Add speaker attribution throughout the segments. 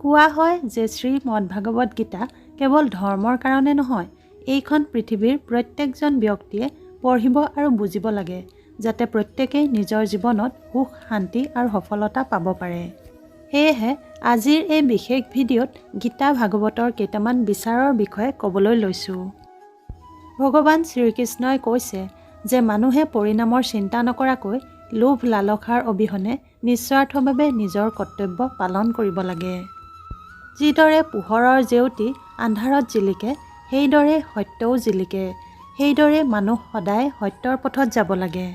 Speaker 1: কোৱা হয় যে শ্ৰীমদ্ভাগৱত গীতা কেৱল ধৰ্মৰ কাৰণে নহয়, এইখন পৃথিৱীৰ প্ৰত্যেকজন ব্যক্তিয়ে পঢ়িব আৰু বুজিব লাগে, যাতে প্ৰত্যেকেই নিজৰ জীৱনত সুখ, শান্তি আৰু সফলতা পাব পাৰে। সেয়েহে আজিৰ এই বিশেষ ভিডিঅ'ত গীতা ভাগৱতৰ কেইটামান বিচাৰৰ বিষয়ে ক'বলৈ লৈছোঁ। ভগৱান শ্ৰীকৃষ্ণই কৈছে যে মানুহে পৰিণামৰ চিন্তা নকৰাকৈ, লোভ লালসাৰ অবিহনে নিস্বাৰ্থভাৱে নিজৰ কৰ্তব্য পালন কৰিব লাগে। যিদৰে পোহৰৰ জেউতি আন্ধাৰত জিলিকে, সেইদৰে সত্যও জিলিকে। সেইদৰে মানুহ সদায় সত্যৰ পথত যাব লাগে।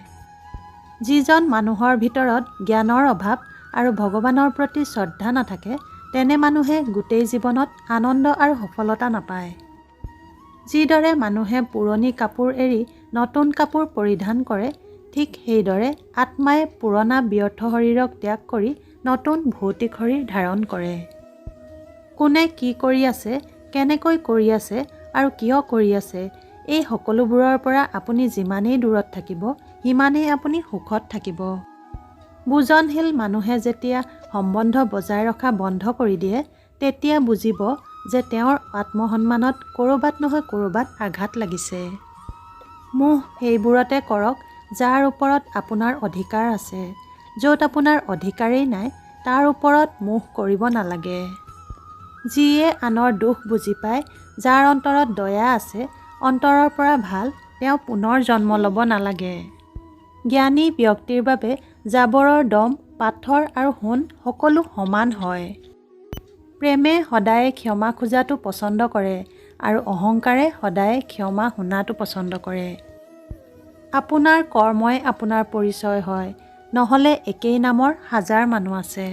Speaker 1: যিজন মানুহৰ ভিতৰত জ্ঞানৰ অভাৱ আৰু ভগৱানৰ প্ৰতি শ্ৰদ্ধা নাথাকে, তেনে মানুহে গোটেই জীৱনত আনন্দ আৰু সফলতা নাপায়। যিদৰে মানুহে পুৰণি কাপোৰ এৰি নতুন কাপোৰ পৰিধান কৰে, ঠিক সেইদৰে আত্মাই পুৰণা ব্যৰ্থ শৰীৰক ত্যাগ কৰি নতুন ভৌতিক শৰীৰ ধাৰণ কৰে। কোনে কি কৰি আছে, কেনেকৈ কৰি আছে আৰু কিয় কৰি আছে, এই সকলোবোৰৰ পৰা আপুনি যিমানেই দূৰত থাকিব, সিমানেই আপুনি সুখত থাকিব। বুজনশীল মানুহে যেতিয়া সম্বন্ধ বজাই ৰখা বন্ধ কৰি দিয়ে, তেতিয়া বুজিব যে তেওঁৰ আত্মসন্মানত ক'ৰবাত নহয় ক'ৰবাত আঘাত লাগিছে। মোহ সেইবোৰতে কৰক যাৰ ওপৰত আপোনাৰ অধিকাৰ আছে। য'ত আপোনাৰ অধিকাৰেই নাই, তাৰ ওপৰত মোহ কৰিব নালাগে। যিয়ে আনৰ দুখ বুজি পায়, যাৰ অন্তৰত দয়া আছে, অন্তৰৰ পৰা ভাল, তেওঁ পুনৰ জন্ম ল'ব নালাগে। জ্ঞানী ব্যক্তিৰ বাবে জাবৰৰ দম, পাথৰ আৰু সোণ সকলো সমান হয়। প্ৰেমে সদায়ে ক্ষমা খোজাটো পচন্দ কৰে আৰু অহংকাৰে সদায়ে ক্ষমা শুনাটো পচন্দ কৰে। আপোনাৰ কৰ্মই আপোনাৰ পৰিচয় হয়, নহ'লে একেই নামৰ হাজাৰ মানুহ আছে।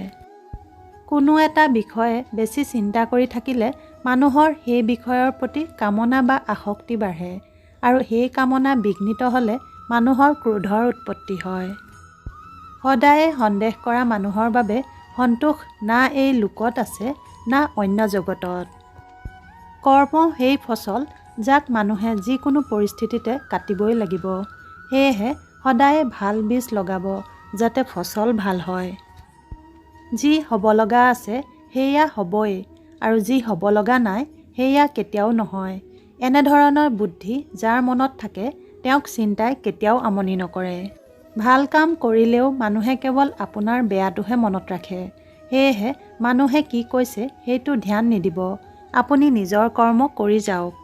Speaker 1: কোনো এটা বিষয়ে বেছি চিন্তা কৰি থাকিলে মানুহৰ সেই বিষয়ৰ প্ৰতি কামনা বা আসক্তি বাঢ়ে আৰু সেই কামনা বিঘ্নিত হ'লে মানুহৰ ক্ৰোধৰ উৎপত্তি হয়। সদায়ে সন্দেহ কৰা মানুহৰ বাবে সন্তোষ না এই লোকত আছে, না অন্য জগতত। কৰ্ম সেই ফচল যাক মানুহে যিকোনো পৰিস্থিতিতে কাটিবই লাগিব। সেয়েহে সদায়ে ভাল বীজ লগাব, যাতে ফচল ভাল হয়। যি হ'ব লগা আছে সেয়া হ'বই আৰু যি হ'ব লগা নাই সেয়া কেতিয়াও নহয়। এনেধৰণৰ বুদ্ধি যাৰ মনত থাকে, তেওঁক চিন্তাই কেতিয়াও আমনি নকৰে। ভাল কাম কৰিলেও মানুহে কেৱল আপোনাৰ বেয়াটোহে মনত ৰাখে। সেয়েহে মানুহে কি কৈছে সেইটো ধ্যান নিদিব, আপুনি নিজৰ কৰ্ম কৰি যাওক।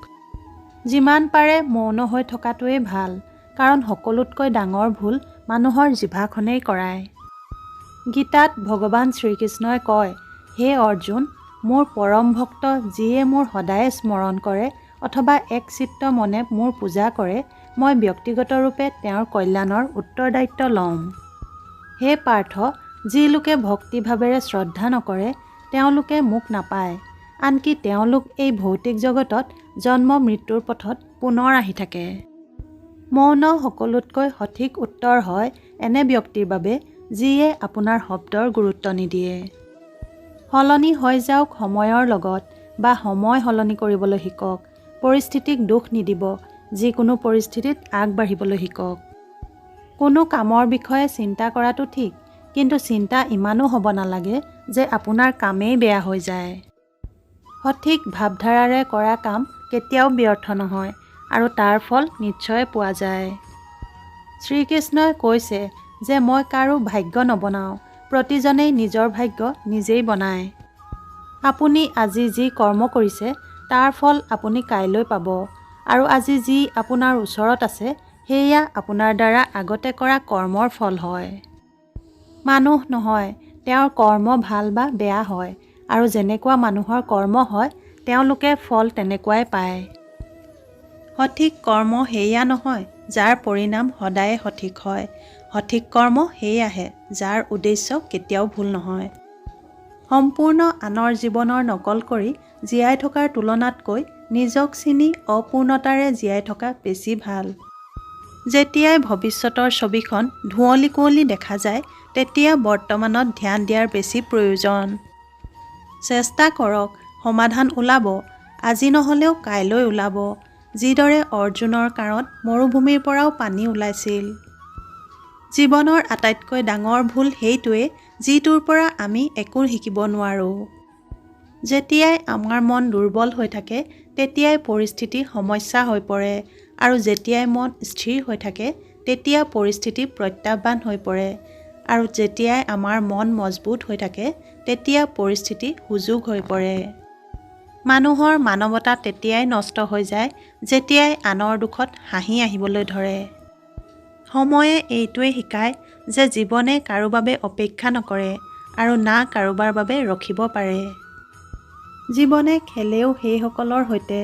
Speaker 1: যিমান পাৰে মৌন হৈ থকাটোৱেই ভাল, কাৰণ সকলোতকৈ ডাঙৰ ভুল মানুহৰ জিভাখনেই কৰায়। গীতাত ভগৱান শ্ৰীকৃষ্ণই কয়, হে অৰ্জুন, মোৰ পৰম ভক্ত যিয়ে মোৰ সদায়ে স্মৰণ কৰে অথবা একচিত্ত মনে মোৰ পূজা কৰে, মই ব্যক্তিগতৰূপে তেওঁৰ কল্যাণৰ উত্তৰদায়িত্ব ল'ম। হে পাৰ্থ, যি লোকে ভক্তিভাৱেৰে শ্ৰদ্ধা নকৰে, তেওঁলোকে মোক নাপায়। আনকি তেওঁলোক এই ভৌতিক জগতত জন্ম মৃত্যুৰ পথত পুনৰ আহি থাকে। মৌন সকলোতকৈ সঠিক উত্তৰ হয় এনে ব্যক্তিৰ বাবে যিয়ে আপোনাৰ শব্দৰ গুৰুত্ব নিদিয়ে। সলনি হৈ যাওক সময়ৰ লগত বা সময় সলনি কৰিবলৈ শিকক। পৰিস্থিতিক দোষ নিদিব, যিকোনো পৰিস্থিতিত আগবাঢ়িবলৈ শিকক। কোনো কামৰ বিষয়ে চিন্তা কৰাটো ঠিক, কিন্তু চিন্তা ইমানো হ'ব নালাগে যে আপোনাৰ কামেই বেয়া হৈ যায়। সঠিক ভাৱধাৰাৰে কৰা কাম কেতিয়াও ব্যৰ্থ নহয় আৰু তাৰ ফল নিশ্চয় পোৱা যায়। শ্ৰীকৃষ্ণই কৈছে যে মই কাৰো ভাগ্য নবনাওঁ, প্ৰতিজনেই নিজৰ ভাগ্য নিজেই বনায়। আপুনি আজি যি কৰ্ম কৰিছে, তাৰ ফল আপুনি কাইলৈ পাব আৰু আজি যি আপোনাৰ ওচৰত আছে, সেয়া আপোনাৰ দ্বাৰা আগতে কৰা কৰ্মৰ ফল হয়। মানুহ নহয়, তেওঁৰ কৰ্ম ভাল বা বেয়া হয় আৰু যেনেকুৱা মানুহৰ কৰ্ম হয়, তেওঁলোকে ফল তেনেকুৱাই পায়। সঠিক কৰ্ম সেয়া নহয় যাৰ পৰিণাম সদায়ে সঠিক হয়, সঠিক কৰ্ম সেয়াহে যাৰ উদ্দেশ্য কেতিয়াও ভুল নহয়। সম্পূৰ্ণ আনৰ জীৱনৰ নকল কৰি জীয়াই থকাৰ তুলনাতকৈ নিজক চিনি অপূৰ্ণতাৰে জীয়াই থকা বেছি ভাল। যেতিয়াই ভৱিষ্যতৰ ছবিখন ধুঁৱলি কুঁৱলী দেখা যায়, তেতিয়া বৰ্তমানত ধ্যান দিয়াৰ বেছি প্ৰয়োজন। চেষ্টা কৰক, সমাধান ওলাব, আজি নহ'লেও কাইলৈ ওলাব, যিদৰে অৰ্জুনৰ কাঁড়ত মৰুভূমিৰ পৰাও পানী ওলাইছিল। জীৱনৰ আটাইতকৈ ডাঙৰ ভুল সেইটোৱেই যিটোৰ পৰা আমি একো শিকিব নোৱাৰোঁ। যেতিয়াই আমাৰ মন দুৰ্বল হৈ থাকে তেতিয়াই পৰিস্থিতি সমস্যা হৈ পৰে আৰু যেতিয়াই মন স্থিৰ হৈ থাকে তেতিয়া পৰিস্থিতি প্ৰত্যাহ্বান হৈ পৰে আৰু যেতিয়াই আমাৰ মন মজবুত হৈ থাকে তেতিয়া পৰিস্থিতি সুযোগ হৈ পৰে। মানুহৰ মানৱতা তেতিয়াই নষ্ট হৈ যায় যেতিয়াই আনৰ দুখত হাঁহি আহিবলৈ ধৰে। সময়ে এইটোৱেই শিকায় যে জীৱনে কাৰো বাবে অপেক্ষা নকৰে আৰু না কাৰোবাৰ বাবে ৰখিব পাৰে। জীৱনে খেলেও সেইসকলৰ সৈতে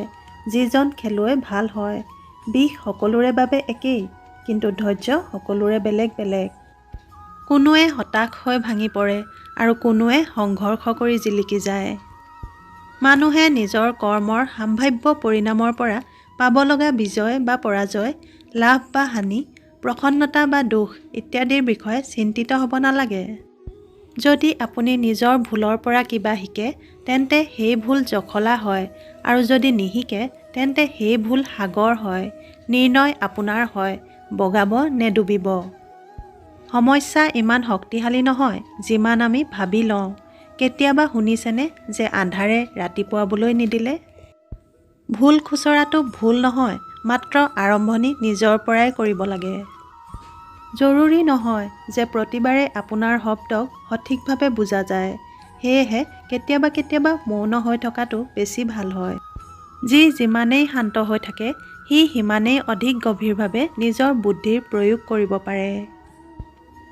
Speaker 1: যিজন খেলুৱৈ ভাল হয়। বিষ সকলোৰে বাবে একেই, কিন্তু ধৈৰ্য সকলোৰে বেলেগ বেলেগ। কোনোৱে হতাশ হৈ ভাঙি পৰে আৰু কোনোৱে সংঘৰ্ষ কৰি জিলিকি যায়। মানুহে নিজৰ কৰ্মৰ সাম্ভাব্য পৰিণামৰ পৰা পাব লগা বিজয় বা পৰাজয়, লাভ বা হানি, প্ৰসন্নতা বা দুখ ইত্যাদিৰ বিষয়ে চিন্তিত হ'ব নালাগে। যদি আপুনি নিজৰ ভুলৰ পৰা কিবা শিকে তেন্তে সেই ভুল জখলা হয় আৰু যদি নিশিকে তেন্তে সেই ভুল সাগৰ হয়। নিৰ্ণয় আপোনাৰ হয়, বগাব নে ডুবিব। সমস্যা ইমান শক্তিশালী নহয় যিমান আমি ভাবি লওঁ। কেতিয়াবা শুনিছেনে যে আন্ধাৰে ৰাতিপুৱাবলৈ নিদিলে? ভুল খুচৰাটো ভুল নহয়, মাত্ৰ আৰম্ভণি নিজৰ পৰাই কৰিব লাগে। জৰুৰী নহয় যে প্ৰতিবাৰেই আপোনাৰ শব্দক সঠিকভাৱে বুজা যায়, সেয়েহে কেতিয়াবা কেতিয়াবা মৌন হৈ থকাটো বেছি ভাল হয়। যি যিমানেই শান্ত হৈ থাকে সি সিমানেই অধিক গভীৰভাৱে নিজৰ বুদ্ধিৰ প্ৰয়োগ কৰিব পাৰে।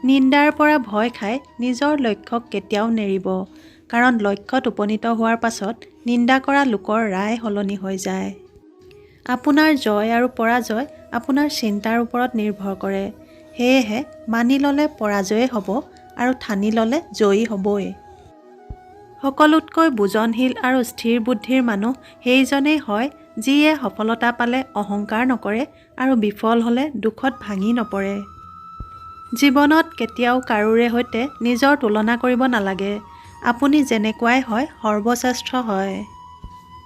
Speaker 1: নিন্দাৰ পৰা ভয় খাই নিজৰ লক্ষ্যক কেতিয়াও নেৰিব, কাৰণ লক্ষ্যত উপনীত হোৱাৰ পাছত নিন্দা কৰা লোকৰ ৰায় সলনি হৈ যায়। আপোনাৰ জয় আৰু পৰাজয় আপোনাৰ চিন্তাৰ ওপৰত নিৰ্ভৰ কৰে, সেয়েহে মানি ল'লে পৰাজয়েই হ'ব আৰু ঠানি ল'লে জয়ী হ'বই। সকলোতকৈ বুজনশীল আৰু স্থিৰ বুদ্ধিৰ মানুহ সেইজনেই হয় যিয়ে সফলতা পালে অহংকাৰ নকৰে আৰু বিফল হ'লে দুখত ভাঙি নপৰে। জীৱনত কেতিয়াও কাৰোৰে সৈতে নিজৰ তুলনা কৰিব নালাগে, আপুনি যেনেকুৱাই হয় সৰ্বশ্ৰেষ্ঠ হয়।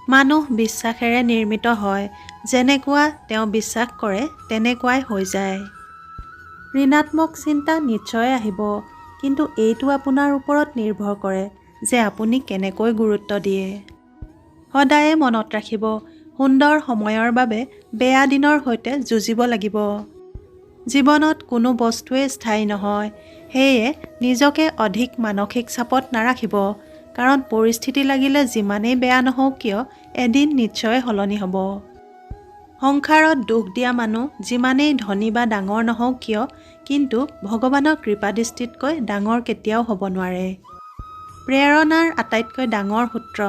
Speaker 1: মানুহ বিশ্বাসেৰে নিৰ্মিত হয়, যেনেকুৱা তেওঁ বিশ্বাস কৰে তেনেকুৱাই হৈ যায়। ঋণাত্মক চিন্তা নিশ্চয় আহিব, কিন্তু এইটো আপোনাৰ ওপৰত নিৰ্ভৰ কৰে যে আপুনি কেনেকৈ গুৰুত্ব দিয়ে। সদায়ে মনত ৰাখিব, সুন্দৰ সময়ৰ বাবে বেয়া দিনৰ সৈতে যুঁজিব লাগিব। জীৱনত কোনো বস্তুৱেই স্থায়ী নহয়, সেয়ে নিজকে অধিক মানসিক চাপত নাৰাখিব, কাৰণ পৰিস্থিতি লাগিলে যিমানেই বেয়া নহওক কিয় এদিন নিশ্চয় সলনি হ'ব। সংসাৰত দুখ দিয়া মানুহ যিমানেই ধনী বা ডাঙৰ নহওক কিয় কিন্তু ভগৱানৰ কৃপাদৃষ্টিতকৈ ডাঙৰ কেতিয়াও হ'ব নোৱাৰে। প্ৰেৰণাৰ আটাইতকৈ ডাঙৰ সূত্ৰ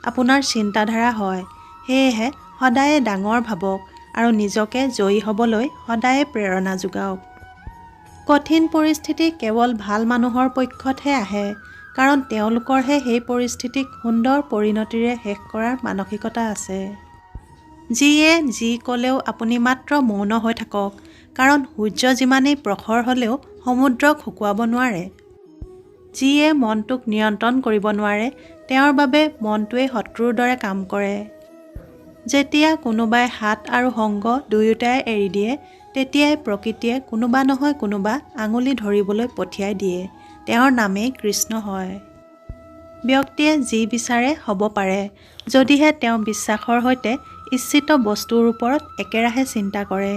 Speaker 1: আপোনাৰ চিন্তাধাৰা হয়, সেয়েহে সদায়ে ডাঙৰ ভাবক আৰু নিজকে জয়ী হ'বলৈ সদায়ে প্ৰেৰণা যোগাওক। কঠিন পৰিস্থিতি কেৱল ভাল মানুহৰ পক্ষতহে আহে, কাৰণ তেওঁলোকৰহে সেই পৰিস্থিতিক সুন্দৰ পৰিণতিৰে শেষ কৰাৰ মানসিকতা আছে। যিয়ে যি ক'লেও আপুনি মাত্ৰ মৌন হৈ থাকক, কাৰণ সূৰ্য যিমানেই প্ৰখৰ হ'লেও সমুদ্ৰক শুকুৱাব নোৱাৰে। যিয়ে মনটোক নিয়ন্ত্ৰণ কৰিব নোৱাৰে তেওঁৰ বাবে মনটোৱেই শত্ৰুৰ দৰে কাম কৰে। যেতিয়া কোনোবাই হাত আৰু সংগ দুয়োটাই এৰি দিয়ে তেতিয়াই প্ৰকৃতিয়ে কোনোবা নহয় কোনোবা আঙুলি ধৰিবলৈ পঠিয়াই দিয়ে, তেওঁৰ নামেই কৃষ্ণ হয়। ব্যক্তিয়ে যি বিচাৰে হ'ব পাৰে, যদিহে তেওঁ বিশ্বাসৰ সৈতে ইচ্ছিত বস্তুৰ ওপৰত একেৰাহে চিন্তা কৰে।